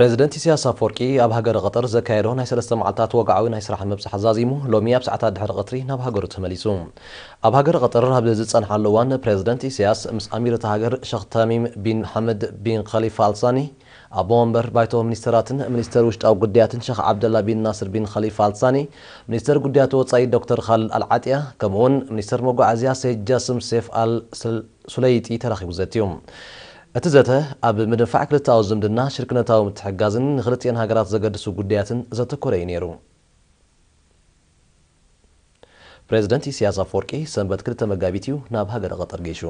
ፕሬዚደንት ኢሳያስ ኣፈወርቂ ኣብ ሃገረ ቀጠር ዘካየዶ ናይ ሰለስተ መዓልታት ወግዓዊ ናይ ስራሕ ምብጻሕ ዛዚሙ፣ ሎሚ ኣብ ሰዓታት ድሕሪ ቀትሪ ናብ ሃገሩ ተመሊሱ። ኣብ ሃገረ ቀጠር ኣብ ዝጸንሓሉ እዋን፣ ፕሬዚደንት ኢሳያስ ምስ ኣሚር እታ ሃገር ሸኽ ተሚም ቢን ሓመድ ቢን ኸሊፋ ኣልሳኒ፣ ኣቦ ወንበር ባይቶ ሚኒስተራትን ሚኒስተር ውሽጣዊ ጉዳያትን ሸኽ ዓብደላ ቢን ናስር ቢን ኸሊፋ ኣልሳኒ፣ ሚኒስተር ጉዳያት ወጻኢ ዶክተር ኻልድ ኣልዓጥያ፣ ከምኡውን ሚኒስተር መጓዓዝያ ሰይድ ጃስም ሴፍ ኣል ስል- ሱለይጢ ተራኺቡ ዘትዩ። እቲ ዘተ ኣብ ምድንፋዕ ክልተኣዊ ዝምድና፣ ሽርክነታዊ ምትሕግጋዝን ንክልቲኤን ሃገራት ዘገድሱ ጉዳያትን ዘተኮረ እዩ ነይሩ። ፕሬዚደንት ኢሳያስ ኣፈወርቂ ሰንበት ክልተ መጋቢት እዩ ናብ ሃገረ ቀጠር ገይሹ።